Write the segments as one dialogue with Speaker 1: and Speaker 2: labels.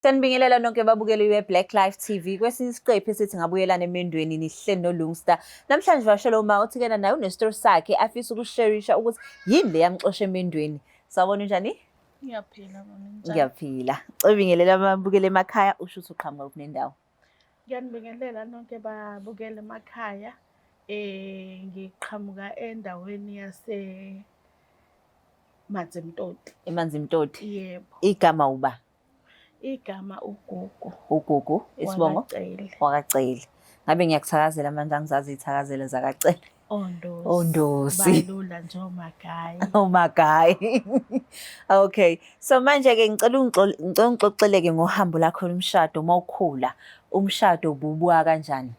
Speaker 1: Sanibingelela nonke babukeli be-Black Life TV. Kwesinye isiqephu esithi ngabuyelana emendweni nihleli noLungsta. Namhlanje vashela uma uthi kena naye unestori sakhe afisa ukusherisha ukuthi yini le yamxosha emendweni. Sawubona, unjani?
Speaker 2: Ngiyaphila, mama, njani?
Speaker 1: Ngiyaphila. Cebingelela ababukeli emakhaya, usho ukuthi uqhamuka kuphi nendawo.
Speaker 2: Ngiyanibingelela nonke babukeli emakhaya. Ngiqhamuka endaweni yase Manzimtoti.
Speaker 1: EManzimtoti.
Speaker 2: Yebo.
Speaker 1: Igama uba?
Speaker 2: Igama uGugu.
Speaker 1: UGugu, isibongo?
Speaker 2: WakaCele.
Speaker 1: WakaCele. Ngabe ngiyakuthakazela manje, angizazi iy'thakazelo zakaCele.
Speaker 2: Ondosi.
Speaker 1: Ondosi.
Speaker 2: Balula nje omagayi.
Speaker 1: Oh my guy. Okay. So manje ke ngicela ungixoxele ke ngohambo lakho lomshado uma ukhula. Umshado ububuka kanjani?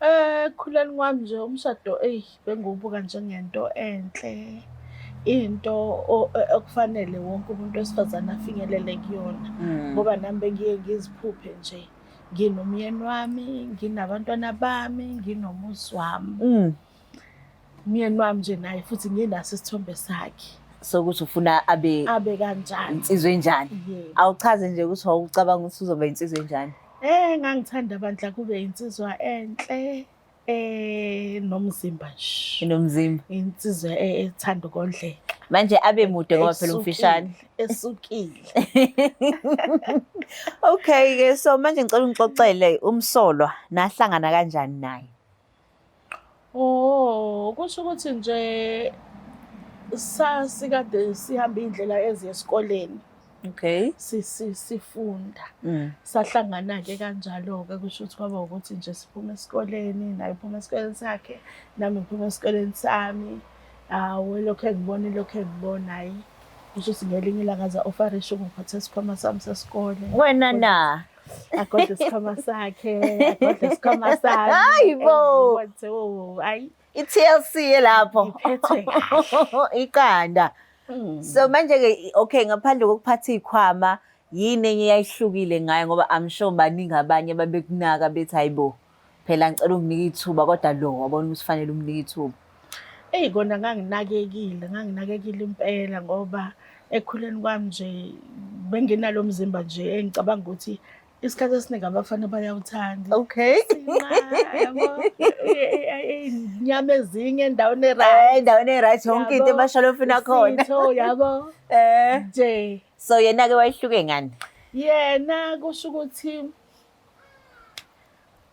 Speaker 2: Ekukhuleni kwami nje umshado eyi bengiwubuka njengento enhle, into okufanele wonke umuntu wesifazane afinyelele kuyona. Ngoba nami bengiye ngiziphuphe nje nginomyeni wami, nginabantwana bami, nginomuzi wami. Umyeni wami nje naye futhi nginaso isithombe sakhe.
Speaker 1: Sokuthi ufuna abe
Speaker 2: abe kanjani?
Speaker 1: Insizwa enjani?
Speaker 2: Yebo.
Speaker 1: Awuchaze nje ukuthi wawucabanga ukuthi uzoba insizwa enjani.
Speaker 2: Ngangithanda bandla kube insizwa enhle nomzimba nje.
Speaker 1: Inomzimba.
Speaker 2: Insizwa ethanda ukondleka.
Speaker 1: Manje abe mude ngoba phela umfishane.
Speaker 2: Esukile.
Speaker 1: Okay ke, so manje ngicela ungixoxele umsolwa nahlangana kanjani naye?
Speaker 2: Oh, kusho ukuthi nje sasikade sihamba indlela eziya esikoleni. Sifunda. Sahlangana-ke kanjalo-ke, kusho ukuthi kwaba ukuthi nje siphuma esikoleni, naye uphuma esikoleni sakhe, nami ngiphuma esikoleni sami. Hawu, elokhu engibona, elokhu engibona, hhayi. Kusho ukuthi ngelinye ilanga aze a-offerishe ukungiphatha isikhwama sami sesikole.
Speaker 1: Wena na?
Speaker 2: Agodle isikhwama sakhe, agodle isikhwama sami.
Speaker 1: Hayi bo!
Speaker 2: Engibona oh, hayi.
Speaker 1: I-TLC elapho.
Speaker 2: Ngiphethwe kahle.
Speaker 1: Iqanda. So manje ke, okay, ngaphandle kokuphatha izikhwama, yini enye eyayihlukile ngayo? Ngoba I'm sure baningi abanye ababekunaka bethi hayibo, phela ngicela unginike ithuba, kodwa lo wabona ukuthi fanele umnike ithuba.
Speaker 2: Eyi kona nganginakekile, nganginakekile impela ngoba ekukhuleni kwami nje benginalo mzimba nje engicabanga ukuthi isikhathi esiningi abafana bayawuthanda. Sinqa, yabo, inyama ezinye endaweni e-right.
Speaker 1: Endaweni e-right, yonke into
Speaker 2: Yabo,
Speaker 1: emashalofini akhona.
Speaker 2: Isitho, yabo. Nje.
Speaker 1: So yena-ke wayehluke ngani?
Speaker 2: Yena kusho ukuthi,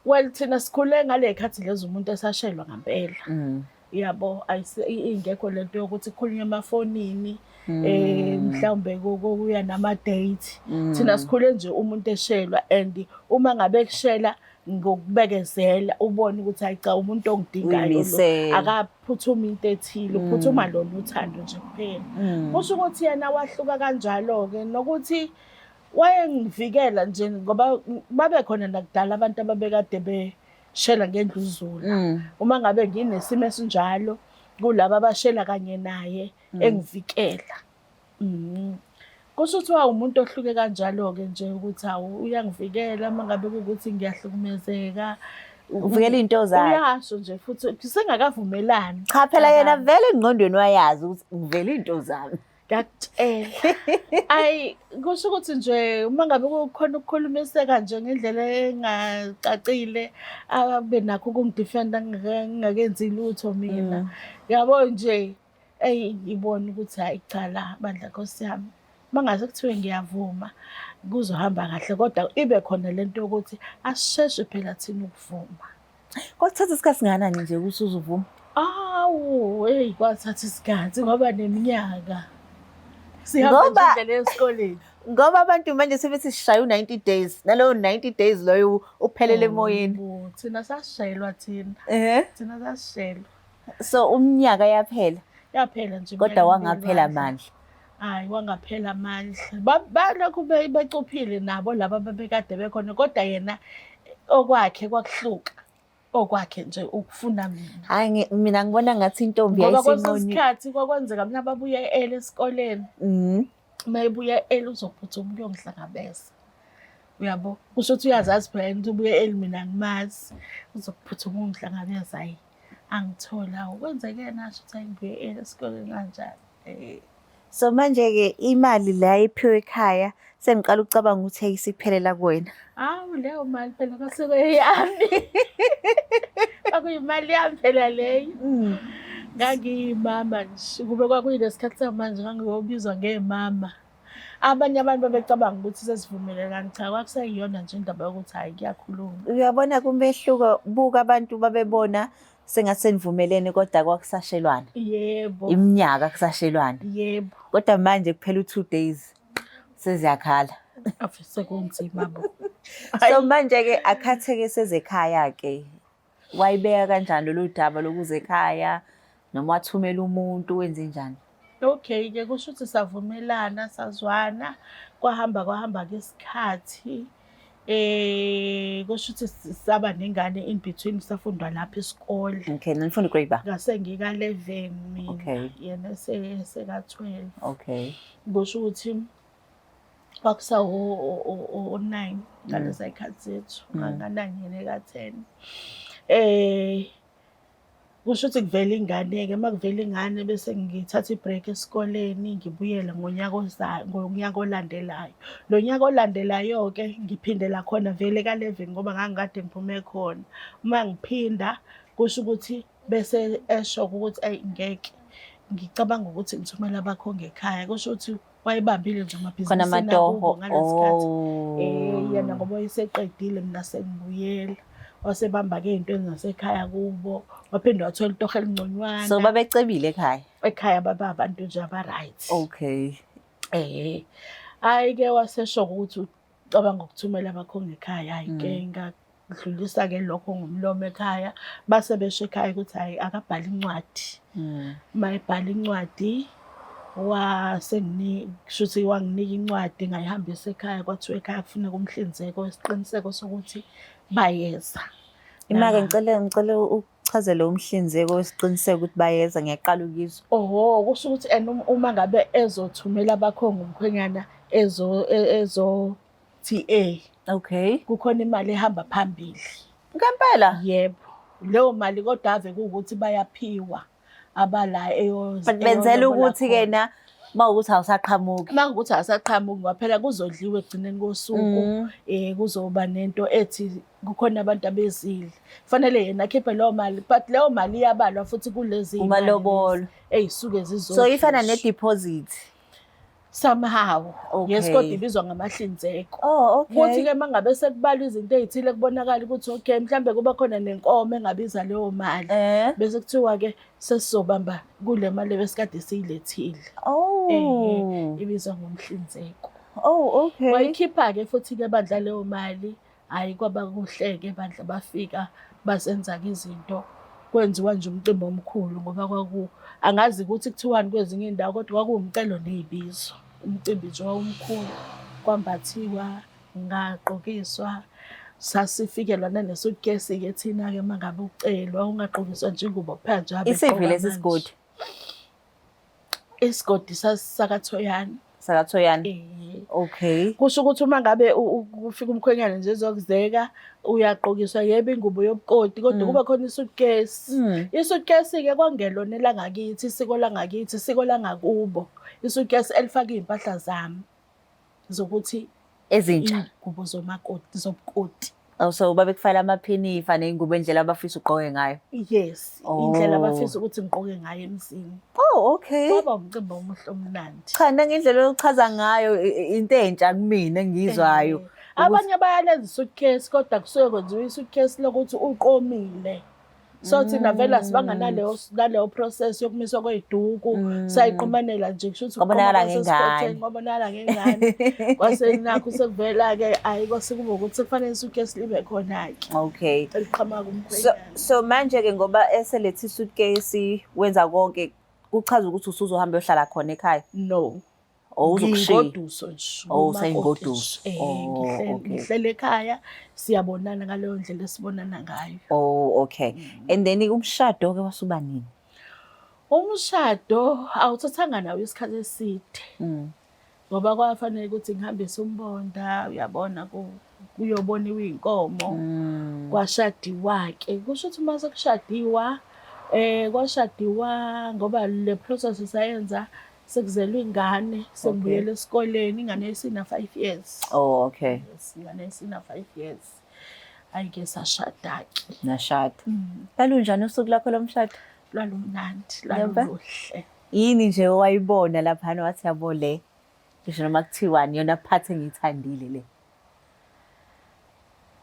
Speaker 2: well, thina sikhule ngale khathi lezi umuntu esashelwa ngempela. Yabo, ingekho lento yokuthi kukhulunywe emafonini, mhlawumbe kuya nama date. Thina sikhule nje umuntu eshelwa, and uma ngabe kushela ngokubekezela ubone ukuthi hayi cha, umuntu ongidingayo lo
Speaker 1: Uyimisele.
Speaker 2: akaphuthumi into ethile, uphuthuma lona uthando nje kuphela. Kusho ukuthi yena wahluka kanjalo-ke, nokuthi wayengivikela nje ngoba babe khona nakudala abantu ababekade beshela ngendluzula. Uma ngabe nginesimo esinjalo kulaba abashela kanye naye, engivikela. Kusho ukuthi wawumuntu ohluke kanjalo-ke nje ukuthi hawu uyangivikela uma ngabe kuwukuthi ngiyahlukumezeka.
Speaker 1: Uvikela iy'nto zakhe.
Speaker 2: Uyasho nje futhi singakavumelani.
Speaker 1: Cha phela yena vele engqondweni wayazi ukuthi ngivela iy'nto zami.
Speaker 2: Ngiyakutshela. Ayi, kusho ukuthi nje uma ngabe kukhona ukukhulumiseka nje ngendlela engacacile, abe nakho ukungidefenda ngingakenzi lutho mina. Yabo nje, eyi ngibona ukuthi hayi cha la bandla Nkosi yami. Uma ngase kuthiwe ngiyavuma kuzohamba kahle, kodwa ibe khona lento yokuthi asisheshe phela thina ukuvuma.
Speaker 1: Kwakuthatha isikhathi singakanani nje ukuthi uzuvuma?
Speaker 2: Awu, hey, kwathatha isikhathi ngoba neminyaka. Sihamba nje indlela esikoleni.
Speaker 1: Ngoba abantu manje sebethi sishaya u-90 days, nalowo 90 days loyo uphelele emoyeni.
Speaker 2: Oh, thina sasishelwa thina. Thina sasishelwa.
Speaker 1: So umnyaka yaphela.
Speaker 2: Yaphela nje
Speaker 1: Kodwa
Speaker 2: iminyaka
Speaker 1: wangaphela
Speaker 2: emibili.
Speaker 1: amandla.
Speaker 2: Hayi, wangaphela amandla. Balokhu becuphile nabo laba babekade bekhona, kodwa yena okwakhe kwakuhluka. Okwakhe nje ukufuna mina.
Speaker 1: Hayi, mina ngibona ngathi intombi
Speaker 2: Ngoba kwesinye
Speaker 1: yayisinqonyi.
Speaker 2: isikhathi kwakwenzeka mina babuye early esikoleni. Uma ebuya early uzophuthuma ukuyongihlangabeza. Uyabo? Kusho ukuthi uyazazi phela ukuthi ubuye early, mina angimazi. Uzophuthuma ukungihlangabeza, hayi. Angithola, awu kwenzeke nasho ukuthi hayi ngibuye early esikoleni kanjani.
Speaker 1: So manje-ke imali la ephiwe ekhaya sengiqala ukucabanga ukuthi hey isiphelela kuwena.
Speaker 2: Hawu leyo mali phela kwasuke eyami. Kwakuyimali yami phela leyo. Ngangiyimama nje kube kwakuyilesikhathi samanje ngangiyobizwa ngemama. Abanye abantu babecabanga ukuthi sesivumelelana, cha kwakuseyiyona nje indaba yokuthi hhayi kuyakhulunywa.
Speaker 1: Uyabona kumehluko buka abantu babebona sengathi senivumelene kodwa kwakusashelwana.
Speaker 2: Yebo.
Speaker 1: Iminyaka kusashelwana.
Speaker 2: Yebo.
Speaker 1: Kodwa manje kuphela u-2 days seziyakhala.
Speaker 2: Ave sekunzima bo.
Speaker 1: So manje-ke akhatheke sezekhaya-ke. Wayibeka kanjani lolu daba lokuza ekhaya noma wathumela umuntu wenze njani?
Speaker 2: Okay-ke kusho ukuthi savumelana sazwana kwahamba kwahamba-ke isikhathi kusho ukuthi saba nengane in between safundwa lapha isikole.
Speaker 1: Okay, nanifunda grade ba?
Speaker 2: Ngase ngika-11 mina.
Speaker 1: Okay.
Speaker 2: Yena seka-12.
Speaker 1: Okay.
Speaker 2: Kusho ukuthi kwakusawo-9 ngaleza y'khathi zethu, nga-9 yena eka-10. Kusho ukuthi kuvela ingane-ke, uma kuvela ingane bese ngithatha i-break esikoleni ngibuyele ngonyaka ozayo, ngonyaka olandelayo. Lo nyaka olandelayo-ke ngiphindela khona vele ka-11 ngoba ngangikade ngiphume khona. Uma ngiphinda kusho ukuthi bese esho ukuthi ayi ngeke ngicabanga ukuthi ngithumele abakhongi ekhaya. Kusho ukuthi wayebambile nje
Speaker 1: Khona
Speaker 2: amabhizinisi
Speaker 1: amatoho.
Speaker 2: nakubo ngalesikhathi.
Speaker 1: Oh.
Speaker 2: Yena ngoba wayeseqedile mina sengibuyela. Wasebamba-ke ey'ntweni zasekhaya kubo, waphinde wathola itoho elingconywana.
Speaker 1: So babecebile ekhaya?
Speaker 2: Ekhaya baba abantu nje aba-right.
Speaker 1: Okay.
Speaker 2: Hhayi-ke wasesho ukuthi ucabanga ukuthumela abakhongi ekhaya. Hhayi-ke ngadlulisa-ke lokho ngomlomo ekhaya. Base besho ekhaya ukuthi hhayi akabhale incwadi. Uma ebhala incwadi kushuthi wanginika incwadi ngayihambisa ekhaya, kwathiwa ekhaya kufuneka umhlinzeko wesiqiniseko sokuthi bayeza.
Speaker 1: Imake ngicela ukuchazele umhlinzeko wesiqiniseko ukuthi bayeza, ngiyaqala ukuyizwa.
Speaker 2: Oho, kusho ukuthi and uma ngabe ezothumela abakhongi umkhwenyana ezo TA.
Speaker 1: Okay.
Speaker 2: Kukhona imali ehamba phambili.
Speaker 1: Ngempela?
Speaker 2: Yebo. Leyo mali kodwa ave kuwukuthi bayaphiwa abala
Speaker 1: But benzela ukuthi ke na mawukuthi awusaqhamuki.
Speaker 2: Mawukuthi awusaqhamuki ngoba phela kuzodliwa ekugcineni kosuku, kuzoba nento ethi kukhona abantu abezile. Fanele yena akhiphe leyo mali, but leyo mali iyabalwa futhi kulezi
Speaker 1: Kumalobolo.
Speaker 2: Ey'suke zizodliwa.
Speaker 1: So ifana ne-deposit.
Speaker 2: Somehow.
Speaker 1: Okay.
Speaker 2: Yes, kodwa ibizwa ngamahlinzeko.
Speaker 1: Oh, okay.
Speaker 2: Kuthi-ke uma ngabe sekubalwa izinto ey'thile kubonakala ukuthi okay, mhlambe kuba khona nenkomo engabiza leyo mali. Bese kuthiwa-ke sesizobamba kule mali ebesikade siyilethile.
Speaker 1: Oh.
Speaker 2: Ibizwa ngomhlinzeko.
Speaker 1: Oh, okay.
Speaker 2: Wayikhipha-ke futhi-ke bandla leyo mali. Hhayi kwaba kuhle-ke bandla bafika bazenza-ke izinto. Kwenziwa nje umcimbi omkhulu ngoba kwaku angazi ukuthi kuthiwani kwezinye iy'ndawo kodwa kwakuwumcelo ney'bizo. Umcimbi nje wawumkhulu, kwambathiwa, ngagqokiswa, sasifikelwa nanesuitcase-ke thina-ke uma ngabe ucelwa ungagqokiswa nje ingubo kuphela nje
Speaker 1: Isiphi
Speaker 2: abegqoka
Speaker 1: lesi
Speaker 2: manje.
Speaker 1: sigodi?
Speaker 2: Isigodi sakaThoyana.
Speaker 1: SakaThoyana. Okay.
Speaker 2: Kusho ukuthi uma ngabe kufika umkhwenyana nje ezokuzeka uyagqokiswa yebo ingubo yobukoti kodwa kuba khona isuitcase. Isuitcase-ke kwangelona elangakithi, isiko langakithi, isiko langakubo. Isuitcase elifaka iy'mpahla zami zokuthi
Speaker 1: ezintsha
Speaker 2: iy'ngubo zomakoti zobukoti.
Speaker 1: Oh, so babekufakela amaphinifa ney'ngubo endlela abafisa ugqoke ngayo.
Speaker 2: Yes, indlela
Speaker 1: Oh.
Speaker 2: abafisa ukuthi ngigqoke ngayo emzini.
Speaker 1: Oh, okay.
Speaker 2: Kwaba umcimbi omuhle omnandi.
Speaker 1: Cha, nangendlela ochaza ngayo into entsha kumina engiyizwayo.
Speaker 2: Abanye bayalenza isuitcase kodwa kusuke kwenziwa isuitcase lokuthi uqomile. So thina vele asibanga naleyo process yokumiswa kwey'duku, sayiqumanela nje kusho ukuthi
Speaker 1: Kwabonakala
Speaker 2: uqoma kwasesikhotheni,
Speaker 1: ngengane.
Speaker 2: kwabonakala ngengane. Kwase nakho sekuvela-ke hhayi kwase kuba ukuthi kufanele isuitcase libe khona-ke.
Speaker 1: Okay.
Speaker 2: Eliqhamuka
Speaker 1: So
Speaker 2: kumkhwenyana.
Speaker 1: so manje-ke ngoba eselethe isuitcase wenza konke kuchaza ukuthi usuzohamba uyohlala khona ekhaya?
Speaker 2: No.
Speaker 1: Oh, uzokushiya.
Speaker 2: Ngingoduso nje.
Speaker 1: Oh,
Speaker 2: Ngumakoti
Speaker 1: usayingoduso.
Speaker 2: nje.
Speaker 1: Oh, okay.
Speaker 2: Ngihlele ekhaya siyabonana ngaleyo ndlela esibonana ngayo.
Speaker 1: Oh, okay. And then umshado-ke wasuba nini?
Speaker 2: Umshado awuthathanga nawo isikhathi eside. Ngoba kwafanele ukuthi ngihambise umbonda, uyabona kuyoboniwa iy'nkomo. Kwashadiwa-ke. Kusho ukuthi uma sekushadiwa, kwashadiwa ngoba le process sayenza Sekuzelwe ingane, sengibuyele esikoleni, ingane isina 5 years.
Speaker 1: Oh, okay.
Speaker 2: Yes, ingane isina 5 years. Hhayi-ke sashada-ke.
Speaker 1: Nashada. Lalunjani usuku lwakho lomshado?
Speaker 2: Lwalumnandi,
Speaker 1: Ngempela?
Speaker 2: lwaluluhle.
Speaker 1: Yini nje owayibona laphana wathi yabo le, ngisho noma kuthiwani iyona part engiyithandile le?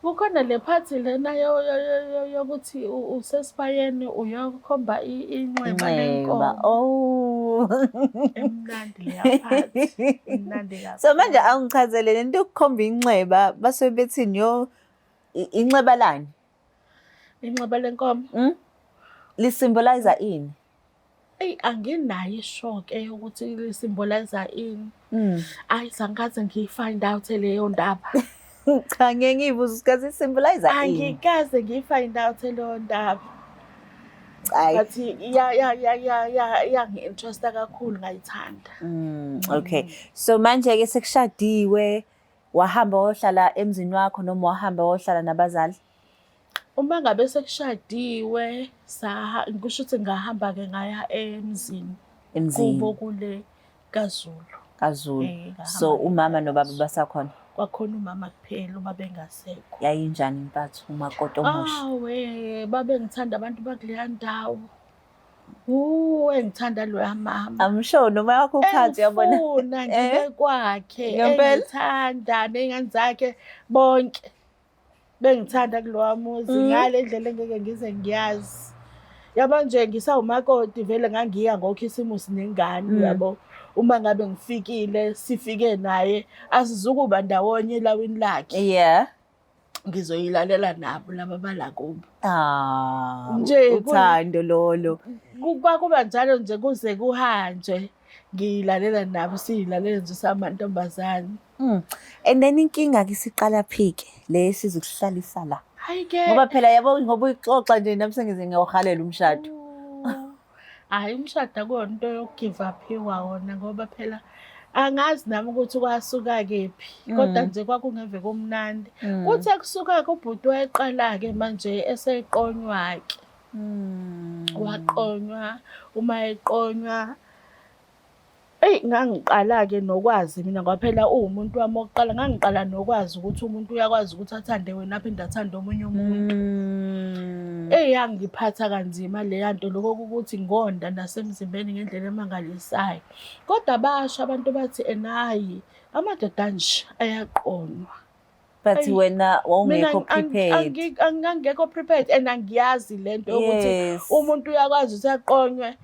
Speaker 2: Kukhona le phathi lena yokuthi usesibayeni uyokhomba inxeba
Speaker 1: Inxeba.
Speaker 2: lenkomo.
Speaker 1: Oh.
Speaker 2: Emnandi leya phathi. Imnandi kakhulu.
Speaker 1: So manje awungichazele lento yokukhomba inxeba basuke bethini yo inxeba lani?
Speaker 2: Inxeba lenkomo.
Speaker 1: Lisymbolize ini?
Speaker 2: Eyi anginayo ishoke yokuthi lisymbolize ini. Ayi angikaze ngiyi-find out leyo ndaba.
Speaker 1: Cha ngeke ngiyibuze ukuthi isymbolize ini.
Speaker 2: Angikaze ngiyi-find out leyo ndaba.
Speaker 1: Hayi.
Speaker 2: But ya ya ya ya ya yangi-interesta kakhulu ngayithanda.
Speaker 1: Okay. So manje ke sekushadiwe, wahamba wayohlala emzini wakho noma wahamba wayohlala nabazali?
Speaker 2: Uma ngabe sekushadiwe kusho ukuthi ngahamba-ke ngaya emzini.
Speaker 1: Emzini.
Speaker 2: Kubo kule kaZulu.
Speaker 1: KaZulu.
Speaker 2: Ngahamba
Speaker 1: So umama nobaba basakhona?
Speaker 2: Kwakhona umama kuphela, ubaba engasekho.
Speaker 1: Yayinjani impatho umakoti omusha?
Speaker 2: Awe, babengithanda abantu bakuleya ndawo. Engithanda loya mama.
Speaker 1: I'm sure noma wakho uphansi uyabona.
Speaker 2: Engifuna ngibe kwakhe,
Speaker 1: Ngempela?
Speaker 2: engithanda ney'ngane zakhe bonke. Bengithanda kulowa muzi ngale ndlela engeke ngize ngiyazi. Yabo nje ngisawumakoti vele ngangiya ngokhisimusi nengane yabo. Uma ngabe ngifikile sifike naye asizukuba ndawonye elawini lakhe. Ngizoyilalela nabo laba balakubo.
Speaker 1: Ah,
Speaker 2: Nje
Speaker 1: uthando lolo.
Speaker 2: Kwakuba njalo nje kuze kuhanjwe ngiyilalela nabo siyilalela nje samantombazane.
Speaker 1: And then inkinga ke siqala phi ke le sizokuhlalisa la.
Speaker 2: Hayi ke.
Speaker 1: Ngoba phela yabo ngoba uyixoxa nje nami sengize ngiyohalela umshado.
Speaker 2: Hayi umshado akuyona into yokugive up-iwa wona ngoba phela angazi nami ukuthi kwasuka kephi kodwa nje kwakungeve kumnandi. Kuthe kusuka kubhuti wayeqala-ke manje eseqonywa-ke. Waqonywa, uma eqonywa eyi ngangiqala-ke nokwazi mina ngoba phela uwumuntu wami wokuqala, ngangiqala nokwazi ukuthi umuntu uyakwazi ukuthi athande wena aphinde athande omunye umuntu. Eyi yangiphatha kanzima leya nto lokho ukuthi ngonda nasemzimbeni ngendlela emangalisayo. Kodwa basho abantu bathi ena hhayi amadoda anje ayaqonywa.
Speaker 1: But wena wawungekho prepared.
Speaker 2: Ngangingekho prepared and angiyazi lento yokuthi umuntu uyakwazi ukuthi aqonywe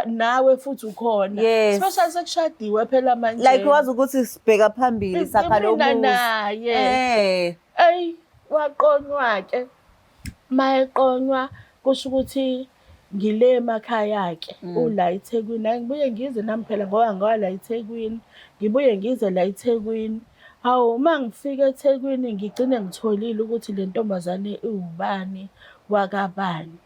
Speaker 2: nawe futhi ukhona. Especially sekushadiwe phela manje.
Speaker 1: Like wazi ukuthi sibheka phambili sakha lo
Speaker 2: Mina
Speaker 1: muzi.
Speaker 2: naye. Eyi waqonywa ke. Mayeqonywa kusho ukuthi ngile emakhaya ke ula eThekwini. Hayi ngibuye ngize nami phela ngoba ngala eThekwini. Ngibuye ngize la eThekwini. Hawu uma ngifika eThekwini ngigcine ngitholile ukuthi le ntombazane iwubani wakabani.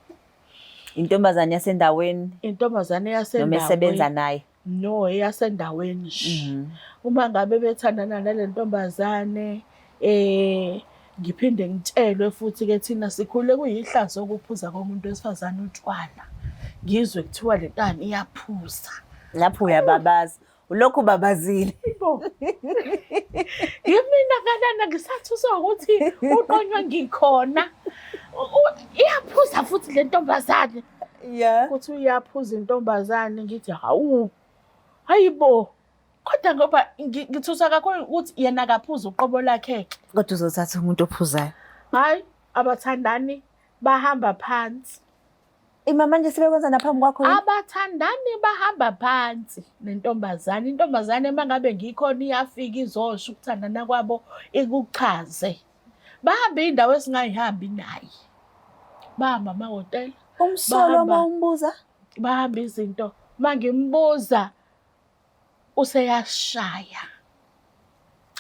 Speaker 1: Intombazane yasendaweni?
Speaker 2: Intombazane
Speaker 1: Noma
Speaker 2: yasendaweni.
Speaker 1: esebenza naye?
Speaker 2: No, eyasendaweni nje. Uma ngabe bethandana nale ntombazane ngiphinde ngitshelwe futhi ke thina sikhule kuyihlazo ukuphuza komuntu wesifazane utshwala. Ngizwe kuthiwa le ntwana iyaphuza.
Speaker 1: Lapho uyababaza. Ulokhu babazile.
Speaker 2: Yebo. Yimina kanana ngisathuswa ukuthi uqonywa ngikhona. Iyaphuza futhi le ntombazane. Kuthi uyaphuza intombazane ngithi hawu. Hayibo. Kodwa ngoba ngithusa kakhulu ukuthi yena akaphuza uqobo lakhe ke.
Speaker 1: Kodwa uzothatha umuntu ophuzayo.
Speaker 2: Hayi, abathandani bahamba phansi.
Speaker 1: Ima manje sebekwenza naphambi kwakho yini?
Speaker 2: Abathandani bahamba phansi nentombazane. Intombazane uma ngabe ngikhona iyafika izosho ukuthandana kwabo ikuchaze. Bahamba iy'ndawo esingayihambi naye. Bahamba amahhotela.
Speaker 1: Umsolo uma umbuza?
Speaker 2: Bahamba izinto. Uma ngimbuza useyashaya.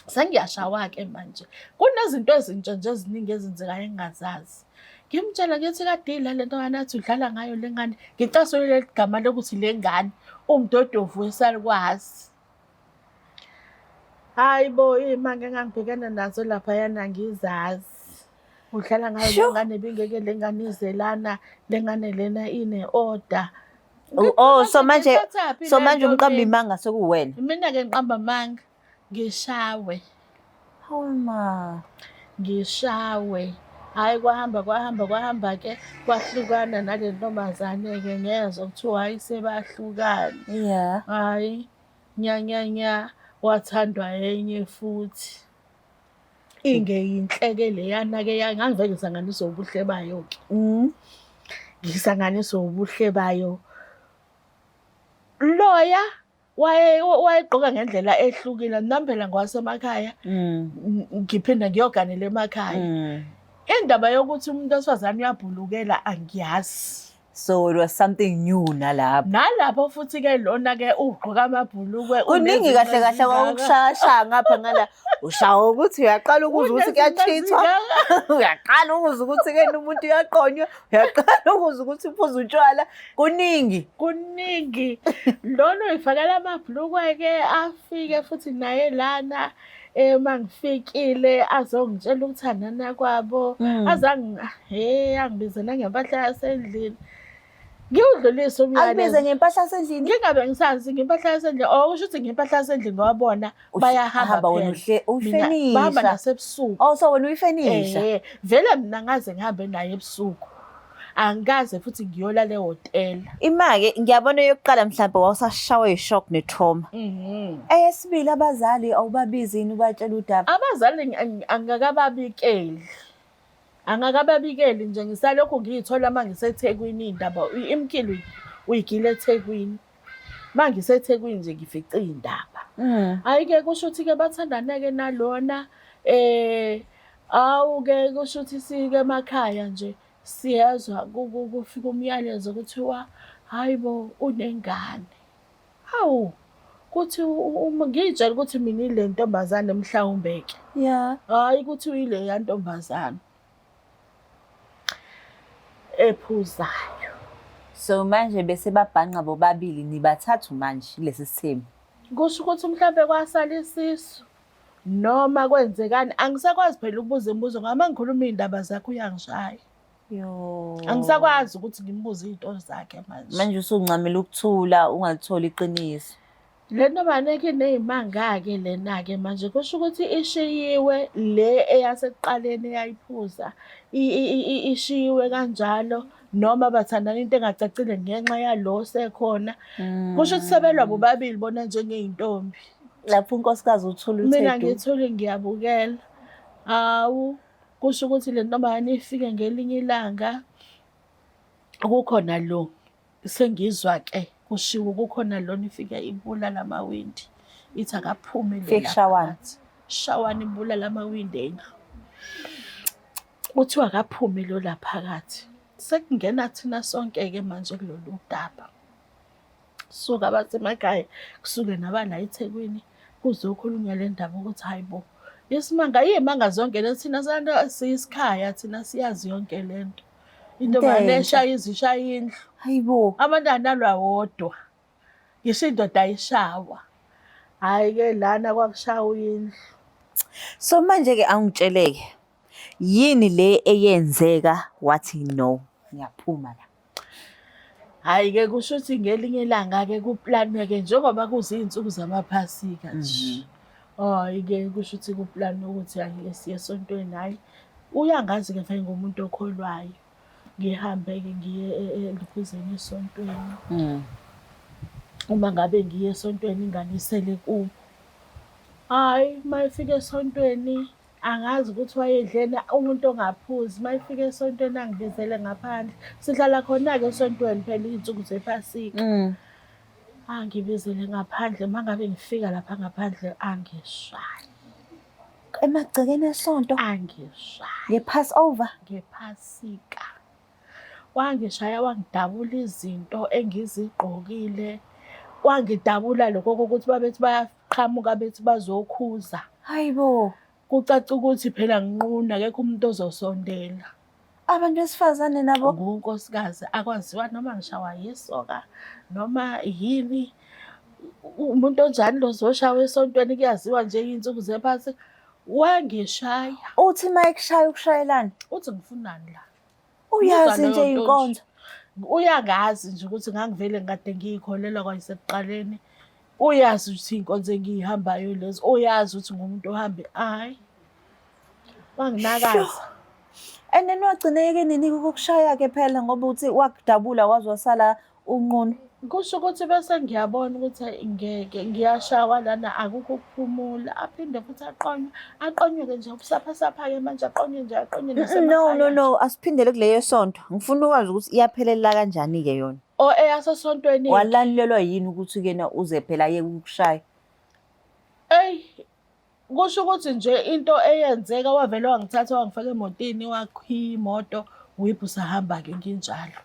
Speaker 2: Sengiyashawa-ke manje. Kunezinto ezintsha nje eziningi ezenzekayo engingazazi. Ngimtshela ngithi kade idla le nto athi udlala ngayo le ngane. Ngicasule leli gama lokuthi le ngane umdodovu wesalukwazi. Hayi bo, iy'manga engangibhekana nazo laphayana angizazi. Udlala ngayo le ngane ibingeke le ngane ize lana, le ngane lena ine-order.
Speaker 1: Oh, so manje
Speaker 2: Ngiyithathaphi
Speaker 1: so
Speaker 2: le
Speaker 1: manje
Speaker 2: nto
Speaker 1: umqambi
Speaker 2: mina?
Speaker 1: manga sekuwena.
Speaker 2: Mina-ke ngiqamba amanga, ngishawe.
Speaker 1: Hawu ma.
Speaker 2: Ngishawe. Hhayi kwahamba kwahamba kwahamba-ke kwahlukana nale ntombazane-ke ngezwa kuthiwa hhayi sebahlukana.
Speaker 1: Yeah.
Speaker 2: Hhayi nya nya nya wathandwa enye futhi. Ingeyinhle-ke leyana-ke ngangivele ngisanganiswe ubuhle bayo-ke. Ngisanganiswe ubuhle bayo. Loya wayegqoka ngendlela ehlukile. Nami phela ngowasemakhaya, ngiphinda ngiyoganela emakhaya. Indaba yokuthi umuntu wesifazane uyabhulukela angiyazi.
Speaker 1: So it was something new nalapho.
Speaker 2: Nalapho futhi-ke lona-ke ugqoka amabhulukwe.
Speaker 1: Kuningi kahle kahle kwakushayashaya ngapha ngala. Ushawa ukuthi uyaqala ukuzwa ukuthi kuyachithwa. Uyaqala ukuzwa ukuthi-ke umuntu uyaqonywa. Uyaqala ukuzwa ukuthi uphuza utshwala. Kuningi.
Speaker 2: Kuningi. Lona uyifakela amabhulukwe-ke afike futhi naye lana. Uma ngifikile azongitshela ukuthandana kwabo. Azange he angibize nangempahla yasendlini. Ngiwudlulise umyalezo.
Speaker 1: Akubize ngempahla yasendlini?
Speaker 2: Ngingabe ngisazi ngempahla yasendlini. Oh usho ukuthi ngempahla yasendlini ngoba bona bayahamba
Speaker 1: wena
Speaker 2: phela.
Speaker 1: uyifenisha.
Speaker 2: Mina bahamba nasebusuku.
Speaker 1: Oh so wena uyifenisha.
Speaker 2: Vele mina ngaze ngihambe naye ebusuku. Angikaze futhi ngiyolala ehhotela.
Speaker 1: Ima-ke ngiyabona eyokuqala mhlampe wawusashawe yi-shock ne-trauma. Eyesibili abazali awubabizi yini ubatshela udaba?
Speaker 2: Abazali angikababikeli. Angakababikeli nje ngisalokhu ngiyithola uma ngiseThekwini iy'ndaba. Imkile uyigila eThekwini. Uma ngiseThekwini nje ngifice iy'ndaba. Hhayi-ke kusho ukuthi-ke bathandane-ke nalona. Awu-ke kusho ukuthi sike emakhaya nje siyezwa kufika umyalezo kuthiwa hhayi bo unengane. Hawu kuthi ngiy'tshela ukuthi mina ile ntombazane mhlawumbe-ke.
Speaker 1: Yeah.
Speaker 2: Hhayi kuthi uyileya ntombazane ephuzayo.
Speaker 1: So manje bese babhanqa bobabili nibathathu manje kulesi sithembu.
Speaker 2: Kusho ukuthi mhlampe kwasala isisu noma kwenzekani angisakwazi phela ukubuza imibuzo ngoba uma ngikhuluma iy'ndaba zakhe uyangishaya.
Speaker 1: Yo.
Speaker 2: Angisakwazi ukuthi ngimbuze iy'nto zakhe manje.
Speaker 1: Manje usuncamela ukuthula ungalitholi iqiniso.
Speaker 2: Le ntombazane iney'manga-ke lena-ke manje kusho ukuthi ishiyiwe le eyasekuqaleni eyayiphuza ishiyiwe kanjalo noma bathandana into engacacile ngenxa yalo osekhona. Kusho ukuthi sebelwa bobabili bona njengey'ntombi.
Speaker 1: Lapho unkosikazi uthule uthe
Speaker 2: Mina
Speaker 1: du.
Speaker 2: ngithule ngiyabukela. Hawu kusho ukuthi le ntombazane ifike ngelinye ilanga kukhona lo sengizwa ke kushiwo kukhona lona ifike ibulala amawindi ithi akaphume lo
Speaker 1: Fike kushawana.
Speaker 2: phakathi. Shawana ibulala amawindi endlu. Kuthiwa akaphume lo la phakathi. Sekungena thina sonke-ke manje kulolu daba. Suka abasemakhaya kusuke nabala eThekwini kuzokhulunywa le ndaba ukuthi hayi bo isimanga iy'manga zonke le thina santo siyisikhaya thina siyazi yonke le nto. Intombazane
Speaker 1: Into
Speaker 2: eshaya izishaya indlu.
Speaker 1: Hayi bo.
Speaker 2: Abantwana alwa wodwa. Ngisho indoda ayishawa. Hhayi-ke lana kwakushawa indlu.
Speaker 1: So manje-ke angitsheleke yini le eyenzeka wathi no ngiyaphuma la.
Speaker 2: Hhayi-ke kusho ukuthi ngelinye ilanga-ke kuplanwe-ke njengoba kuziynsuku zamaphasika nje. Hhayi-ke kusho ukuthi kuplanwe ukuthi hhayi-ke siye esontweni hhayi. Uyangazi-ke vele ngumuntu okholwayo. Ngihambe-ke ngiye elokhuzeni esontweni. Uma ngabe ngiye esontweni ingane isele kubo. Hhayi uma efika esontweni angazi ukuthi wayedleni umuntu ongaphuzi. Uma efika esontweni angibizele ngaphandle. Sihlala khona-ke esontweni phela iy'nsuku zephasika. Angibizele ngaphandle uma ngabe ngifika lapha ngaphandle angishaye.
Speaker 1: Emagcekeni esonto?
Speaker 2: Angishaye.
Speaker 1: Nge-Passover?
Speaker 2: Ngephasika. Wangishaya wangidabula izinto engizigqokile. Wangidabula lokho kokuthi babethi bayaqhamuka bethi bazokhuza.
Speaker 1: Hayi bo.
Speaker 2: Kucaca ukuthi phela nginquna akekho umuntu ozosondela.
Speaker 1: Abantu besifazane nabo?
Speaker 2: Ngunkosikazi akwaziwa noma ngishawa yisoka noma yini. Umuntu onjani lo zoshawa esontweni kuyaziwa nje iy'nsuku zephasika. Wangishaya.
Speaker 1: Uthi uma ekushaya ukushayelani?
Speaker 2: Uthi ngifunani la?
Speaker 1: Uyazi
Speaker 2: Buza
Speaker 1: nje
Speaker 2: leyo nto
Speaker 1: inkonzo.
Speaker 2: Uyangazi nje ukuthi ngangivele ngikade ngiyikholelwa kwasekuqaleni. Uyazi ukuthi iy'nkonzo engiyihambayo lezi, uyazi ukuthi ngumuntu ohambe ayi. Wanginakaza.
Speaker 1: And then wagcineke nini ukukushaya-ke phela ngoba uthi wakudabula waze wasala unqunu.
Speaker 2: Kusho ukuthi bese ngiyabona ukuthi hhayi ngeke ngiyashawa lana akukho ukuphumula. Aphinde futhi aqonywe, aqonywe-ke nje ubusaphasapha-ke manje aqonywe nje aqonywe
Speaker 1: No, no,
Speaker 2: nasemakhaya.
Speaker 1: no, asiphindele kuleyo sonto. Ngifuna ukwazi ukuthi iyaphelela kanjani-ke yona.
Speaker 2: O eyasesontweni.
Speaker 1: Walalelwa yini ukuthi kena uze phela ayeke ukukushaya?
Speaker 2: Eyi kusho ukuthi nje into eyenzeka wavele wangithatha wangifaka emotini wakhiya imoto wibhu sahamba-ke nginjalo.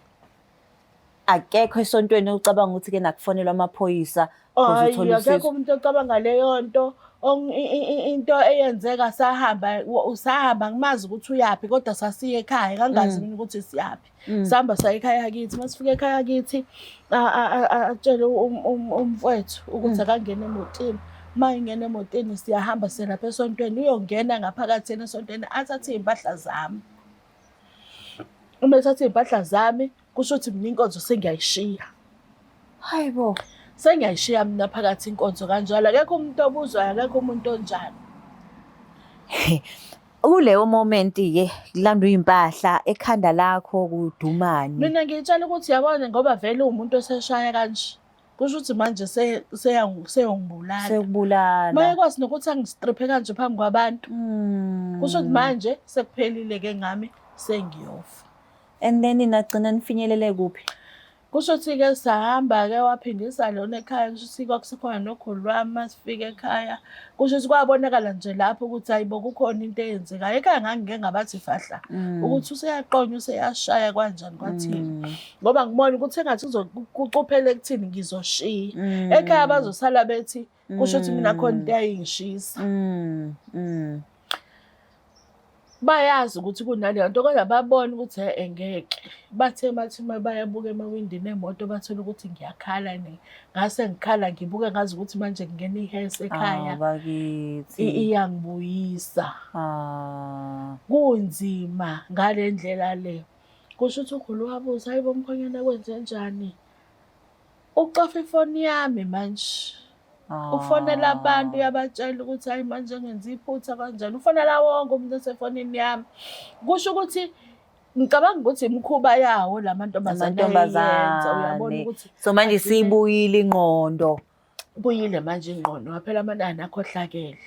Speaker 1: Akekho esontweni ocabanga ukuthi ke nakufonelwa amaphoyisa ukuze
Speaker 2: Hhayi,
Speaker 1: uthole
Speaker 2: akekho
Speaker 1: usizo.
Speaker 2: umuntu ocabanga leyo nto. Into eyenzeka sahamba, sahamba ngimazi ukuthi uyaphi kodwa sasiya ekhaya, ngangazi mina ukuthi siyaphi. Sahamba saya ekhaya kithi, uma sifika ekhaya kithi atshele umfwethu ukuthi akangene emotini. Uma ingena emotini siyahamba siya lapha esontweni, uyongena ngaphakathi yena esontweni athathe iy'mpahla zami. Uma ethatha iy'mpahla zami kusho ukuthi mina inkonzo sengiyayishiya.
Speaker 1: Hayi bo.
Speaker 2: Sengiyayishiya mina phakathi inkonzo kanjalo, akekho umuntu obuzwayo, akekho umuntu onjani.
Speaker 1: Kuleyo moment-ke kulandwa iy'mpahla ekhanda lakho kudumani.
Speaker 2: Mina ngiyitshela ukuthi yabona ngoba vele uwumuntu oseshaya kanje. Kusho ukuthi manje seyongibulala.
Speaker 1: Sekubulala.
Speaker 2: Mayekwazi nokuthi angistriphe kanje phambi kwabantu. Kusho ukuthi manje sekuphelile-ke ngami sengiyofa.
Speaker 1: And then nagcina nifinyelele kuphi?
Speaker 2: Kusho ukuthi-ke sahamba-ke waphindisa lona ekhaya, kusho ukuthi kwakusekhona nokhulu lwami masifika ekhaya. Kusho ukuthi kwabonakala nje lapho ukuthi hayi bo kukhona into eyenzekayo. Ekhaya ngangike ngabathi fahla ukuthi useyaqonywa useyashaya kanjani kwathini. Ngoba ngibona ukuthi engathi kucuphele ekuthini ngizoshiya. Ekhaya bazosala bethi kusho ukuthi mina khona into eyayingishisa. Bayazi ukuthi kunaleyo nto kodwa babona ukuthi e-e ngeke. Bathe bathi uma bayabuka emawindini emoto bathola ukuthi ngiyakhala ngase ngikhala ngibuke ngazi ukuthi manje kungena ihesi ekhaya.
Speaker 1: Awu bakithi.
Speaker 2: Iyangibuyisa. Kunzima ngale ndlela le. Kusho ukuthi ukhulu wabuza, hayi bo mkhwenyana kwenzenjani? Ucofa ifoni yami manje. Ufonela abantu uyabatshela ukuthi hayi manje ngenza iphutha kanjani. Ufonela wonke umuntu osefonini yami. Kusho ukuthi ngicabanga ukuthi imikhuba yawo la mantombazane ayeyenza, uyabona ukuthi
Speaker 1: So manje sibuyile ingqondo.
Speaker 2: Buyile manje ingqondo, waphela amanani akhohlakele.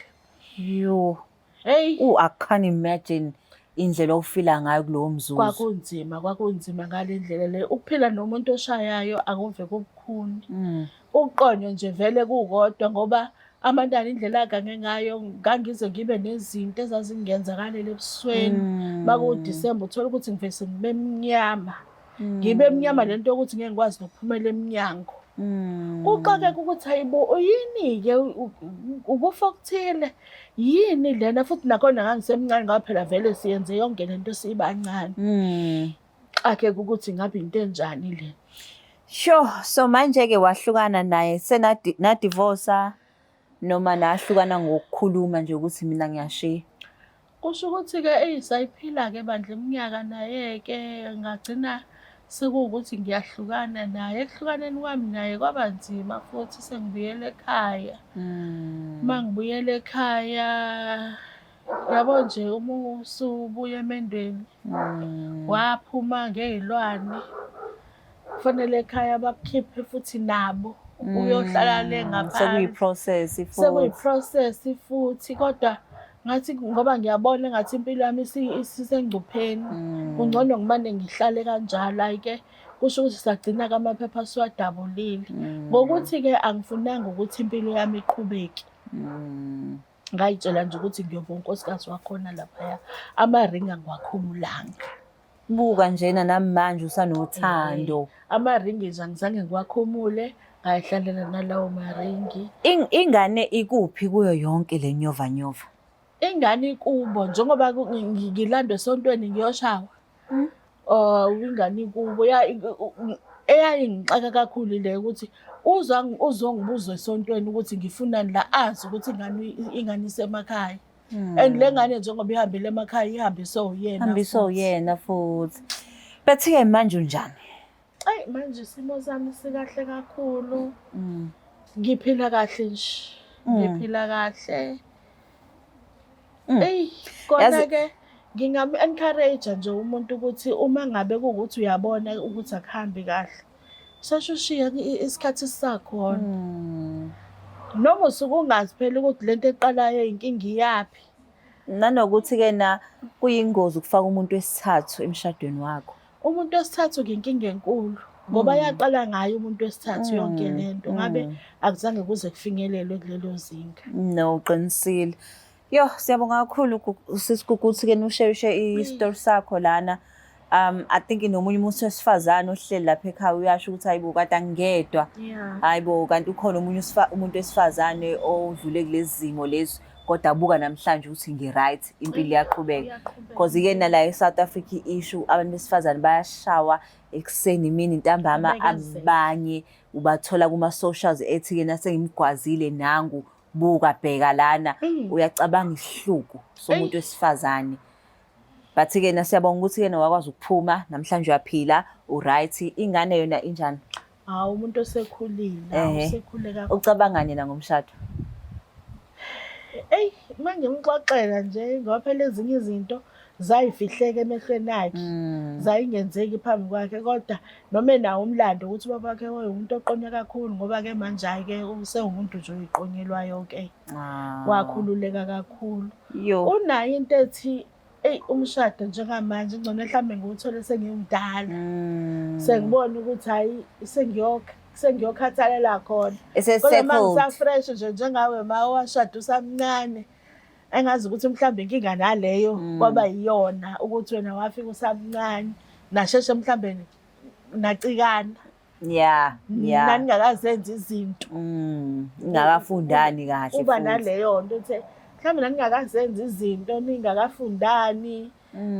Speaker 1: Yo.
Speaker 2: Hey.
Speaker 1: I can't imagine indlela ofila ngayo kulowo mzuzu.
Speaker 2: Kwakunzima, kwakunzima ngale ndlela le. Ukuphila nomuntu oshayayo akuve kubukhuni. Ukuqonywa nje vele kukodwa ngoba amantana indlela agange ngayo ngangize ngibe nezinto ezazingenzakalela ebusweni. MakuwuDisemba uthola ukuthi ngivese ngibe mnyama. Ngibe mnyama lento yokuthi ngeke ngikwazi nokuphumela emnyango. Kuxakeka ukuthi hayibo uyini-ke ukufa okuthile yini lena futhi nakhona ngangisemncane ngoba phela vele siyenze yonke lento sibancane. Xakeka ukuthi ngabe into enjani le.
Speaker 1: Sure, so manje-ke wahlukana naye senadivosa noma nahlukana ngokukhuluma nje ukuthi mina ngiyashiya?
Speaker 2: Kusho ukuthi-ke eyi sayiphila-ke bandla iminyaka naye-ke ngagcina sekuwukuthi ngiyahlukana naye. Ekuhlukaneni kwami naye kwaba nzima futhi sengibuyela ekhaya. Uma ngibuyela ekhaya, yabo nje uma usubuya emendweni waphuma ngey'lwane, kufanele ekhaya bakukhiphe futhi nabo uyohlala le ngaphandle.
Speaker 1: Sekuyi-process futhi.
Speaker 2: Sekuyi-process futhi kodwa ngathi ngoba ngiyabona engathi impilo yami isisengcupheni. Kungcono ngimane ngihlale kanjalo hhayi-ke kusho ukuthi sagcina-ke amaphepha siwadabulile. Ngokuthi-ke angifunanga ukuthi impilo yami iqhubeke. Ngayitshela nje ukuthi ngiyoba unkosikazi wakhona laphaya. Amaringi angiwakhumulanga.
Speaker 1: Buka njena namanje usanothando.
Speaker 2: Amaringi nje angizange ngiwakhumule, ngayihlalela nalawo maringi.
Speaker 1: Ingane ikuphi kuyo yonke le nyova nyova?
Speaker 2: Ingane ikubo njengoba ngilandwe esontweni ngiyoshawa. Ingane ikubo eyayingixaka kakhulu le ukuthi uzongibuza esontweni ukuthi ngifunani la azi ukuthi ingane isemakhaya. And le ngane njengoba ihambile emakhaya ihambiswe uyena.
Speaker 1: Ihambiswe uyena futhi. Bethi-ke manje unjani?
Speaker 2: Eyi, manje isimo sami sikahle kakhulu. Ngiphila kahle nje. Ngiphila kahle. Eyi, kona-ke ngingamu-encourage-a nje umuntu ukuthi uma ngabe kuwukuthi uyabona ukuthi akuhambi kahle, sheshe ushiye isikhathi sisakhona. Noma usuke ungazi phela ukuthi lento eqalayo inkinga iyaphi.
Speaker 1: Nanokuthi-ke na kuyingozi ukufaka umuntu wesithathu emshadweni wakho.
Speaker 2: Umuntu wesithathu-ke inkinga enkulu ngoba yaqala ngaye umuntu wesithathu yonke lento, ngabe akuzange kuze kufinyelelwe kulelo zinga.
Speaker 1: No, uqinisile. Yo, siyabonga kakhulu sisi Gugu ukuthi-ke nusheshe isitori sakho lana. I think nomunye umuntu wesifazane ohleli lapha ekhaya uyasho ukuthi hayibo, kanti angingedwa. Hayibo, kanti ukhona omunye umuntu wesifazane odlule kulezi zimo lezi, kodwa buka namhlanje ukuthi ngi-right, impilo iyaqhubeka.
Speaker 2: Iyaqhubeka.
Speaker 1: Because-ke nala e-South Africa i-issue, abantu besifazane bayashawa ekuseni, imini, ntambama,
Speaker 2: Babekezele.
Speaker 1: abanye ubathola kuma-socials ethi-ke nasengimgwazile nangu, buka bheka lana, uyacabanga isihluku somuntu wesifazane. But-ke na siyabonga ukuthi-ke wakwazi ukuphuma namhlanje, uyaphila, u-right. Ingane yona injani?
Speaker 2: Hawu, umuntu osekhulile, hawu, usekhule kakhulu.
Speaker 1: Ucabangani yena ngomshado?
Speaker 2: Eyi, uma ngimxoxela nje, ngoba phela ezinye izinto zayifihleka emehlweni akhe, zayingenzeki phambi kwakhe, kodwa noma enawo umlando ukuthi ubaba wakhe wayewumuntu oqonywa kakhulu, ngoba-ke manje hhayi-ke usewumuntu nje oyiqonyelwayo-ke. Wakhululeka kakhulu.
Speaker 1: Yo.
Speaker 2: Unayo into ethi, eyi, umshado njengamanje ngcono mhlawumbe ngiwuthole sengimdala. Sengibona ukuthi hhayi, sengiyokhathalela khona. Kodwa uma
Speaker 1: Ese-settled.
Speaker 2: ngisa-fresh nje njengawe ma owashada usamncane, engazi ukuthi mhlawumbe inkinga naleyo kwaba yiyona ukuthi wena wafika usamncane, nasheshe mhlawumbe nacikana. Naningakazenzi izinto.
Speaker 1: Ningakafundani kahle
Speaker 2: Uba
Speaker 1: futhi.
Speaker 2: naleyo nto ukuthi mhlawumbe naningakazenzi izinto, ningakafundani,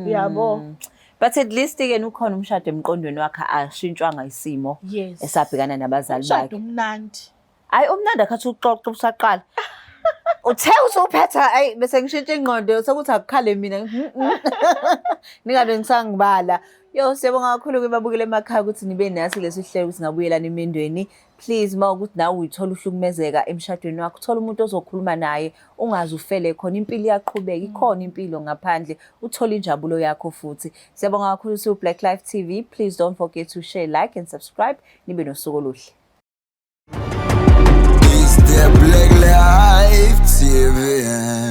Speaker 2: uyabo.
Speaker 1: But at least-ke ukhona umshado emqondweni wakhe, ashintshwanga isimo esabhekana nabazali
Speaker 2: Umshado
Speaker 1: bakhe.
Speaker 2: umnandi.
Speaker 1: Hayi, umnandi akhathi uxoxa usaqala. Uthe usuphetha, ayi, bese ngishintsha ingqondo sekuthi akukhale mina. Ningabe ngisangibala. Yo, siyabonga kakhulu ke babukele emakhaya ukuthi nibe nathi lesi hlelo ukuthi ngabuyelana emendweni. Please, uma ukuthi nawe uyithola uhlukumezeka emshadweni wakho, uthola umuntu ozokhuluma naye, ungaze ufele khona, impilo iyaqhubeka, ikhona impilo ngaphandle, uthole injabulo yakho futhi. Siyabonga kakhulu siwu Black Life TV. Please don't forget to share, like and subscribe. Nibe nosuku oluhle.
Speaker 3: It's the Black Life TV.